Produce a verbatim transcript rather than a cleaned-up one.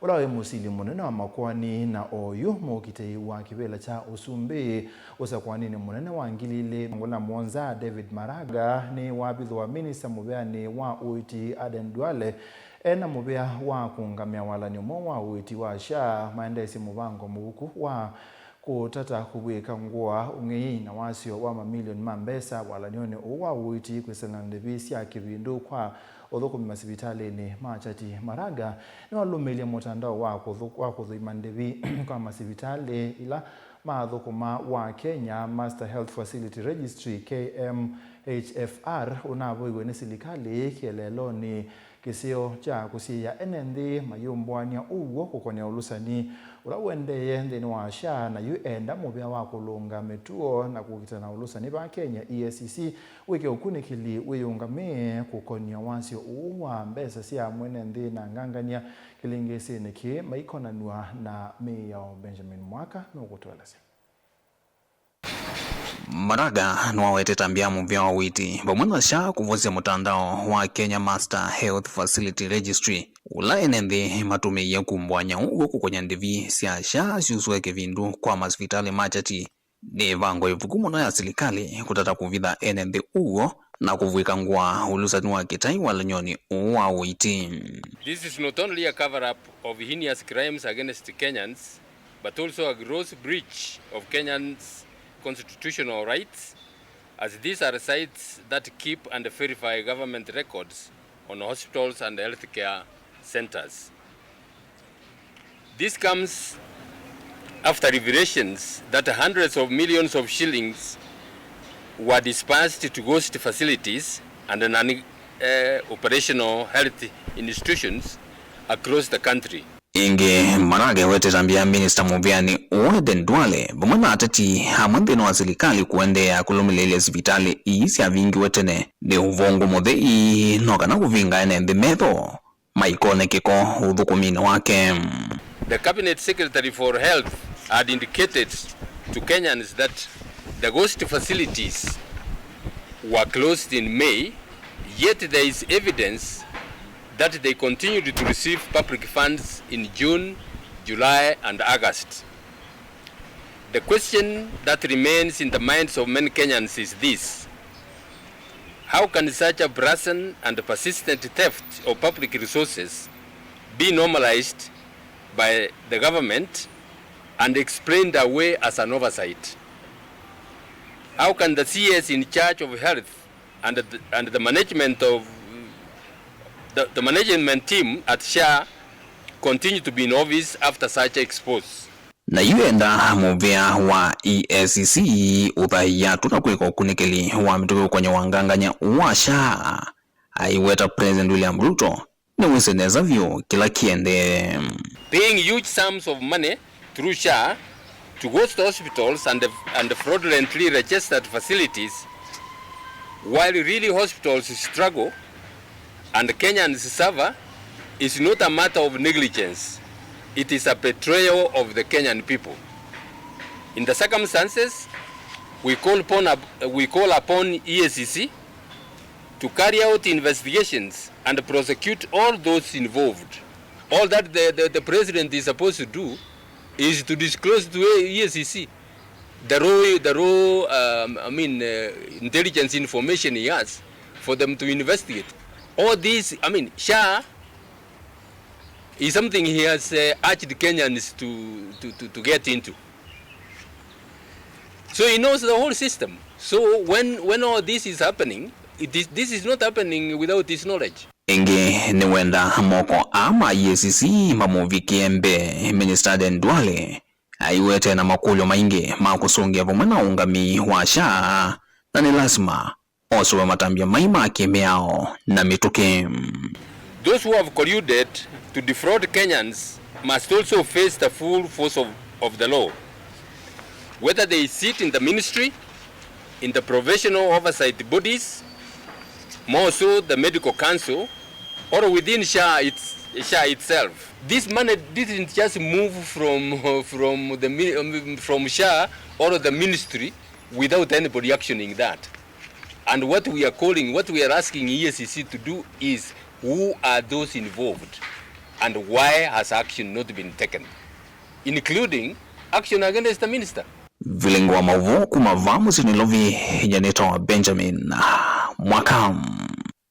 Ũla waĩ mũsili mũnene wa makoani na oyu mũkitei wa kĩvĩla kya ũsumbĩ ũsakũaninĩ mũnene wa ngili ilĩ mĩongo ĩlĩ na mũonza, David Maraga, nĩwavithũa minista mũvĩanĩ wa ũiiti Aden Duale ena mũvĩa wa kũũngamĩa walany'o mweũ wa ũiiti wa SHA, maendeesye mũvango mũvuku wa kũtata kũvw'ĩka ngũa, ũng'ei na wasyo wa mamilioni ma mbesa walany'onĩ ũũ wa ũiiti kwĩsĩla na ndĩvi sya kĩvindu kwa ũthũkũmi masivitalĩnĩ ma kyati. Maraga nĩwalũmĩlye mũtandao wa kũthũ-, wa kũthũima ndĩvi kwa masivitalĩ ila maathũkũma wa Kenya Master Health Facility Registry, K M H F R, ũnavoiwe nĩ silikalĩ kĩeleelonĩ kĩseo kya kũsiĩĩa ene nthĩ mayũmbũania ũw'o kũkonea ũlũsani ũla ũendee nthĩnĩ wa SHA, na yu enda mũvĩa wa kũlũnga mĩtuo na kũkitana ũlũsani vaa Kenya, E A C C, wĩke ũkunĩkĩli wĩyũngamĩe kũkonea wasyo ũũ wa mbesa sya mwene nthĩ na ngangany'a kĩlĩngĩsĩnĩ kĩĩ maikonanw'a na mĩao. Benjamin Mwaka nũkũtũelesya. Maraga nĩwawetete ambĩa mũvĩa wa ũiiti vamwe na SHA kũvosya mũtandao wa Kenya Master Health Facility Registry, ũla ene nthĩ matũmĩie kumbũany'a ũw'o kũkonya ndĩvi sya SHA syusũe kĩvindu kwa masivitalĩ ma kyati. Nĩ ĩvango ĩvuku mũno ya silikalĩ kũtata kũvitha ene nthĩ ũw'o na kũvw'ĩka ngũa ũlũsani wa kĩtai walany'onĩ ũũ wa ũiiti. This is not only a cover up of heinous crimes against Kenyans, but also a gross breach of Kenyans' constitutional rights, as these are sites that keep and verify government records on hospitals and healthcare centers. This comes after revelations that hundreds of millions of shillings were dispersed to ghost facilities and non, eh, operational health institutions across the country. Ĩngĩ, Maraga ewetete ambĩa minista mũvĩanĩ ũũ Aden Duale vamwe na ateti amwe nthĩnĩ wa silikalĩ kũendeea kũlũmĩlĩĩlya sivitalĩ ii syavingiwe tene nĩ ũvũngũ mũthei, no kana kũvinga ene nthĩ metho maikone kĩko ũthũkũminĩ wake. The Cabinet Secretary for Health had indicated to Kenyans that the ghost facilities were closed in May, yet there is evidence that they continued to receive public funds in June, July, and August. The question that remains in the minds of many Kenyans is this: how can such a brazen and persistent theft of public resources be normalized by the government and explained away as an oversight? How can the C S in charge of health and the, and the management of the, the management team at SHA continue to be in office after such expose? Na yu enda mũvĩa wa E A C C ũthaia tũna kwĩka ũkunĩkĩli wa mĩtũkĩ ũkonya wa ngangany'a wa SHA, aiweta President William Ruto nĩwĩsĩ nesa vyũ kĩla kĩendee. Paying huge sums of money through SHA to ghost hospitals and, and fraudulently registered facilities, while really hospitals struggle and Kenyans suffer, is not a matter of negligence. It is a betrayal of the Kenyan people. In the circumstances, we call upon, we call upon E A C C to carry out investigations and prosecute all those involved. All that the, the, the president is supposed to do is to disclose to E A C C the raw, the raw, um, I mean, uh, intelligence information he has for them to investigate. All this, I mean, SHA is something he has, uh, urged Kenyans to, to, to, to get into. So he knows the whole system. So when, when all this is happening, it is, this is not happening without his knowledge. Ĩngĩ nĩwenda moko aa ma E A C C mamũvikĩe mbee Minista Aden Duale, aiwete na makũlyo maingĩ ma kũsũngĩa vamwe na ũũngami wa SHA, na nĩ lasima osũwe matambya mai ma kĩmĩao na mĩtũkĩ. Those who have colluded to defraud Kenyans must also face the full force of, of the law, whether they sit in the ministry, in the professional oversight bodies, more so the medical council, or within SHA, it's, SHA itself. This money didn't just move from, from the mi-, um, from SHA or the ministry without anybody actioning that. And what we are calling, what we are asking E A C C to do is, who are those involved? And why has action not been taken, including action against the minister? Vilingi wa maũvoo kuma vaa mũsyĩ Nairobi, nyanĩtwa Benjamin Mwaka.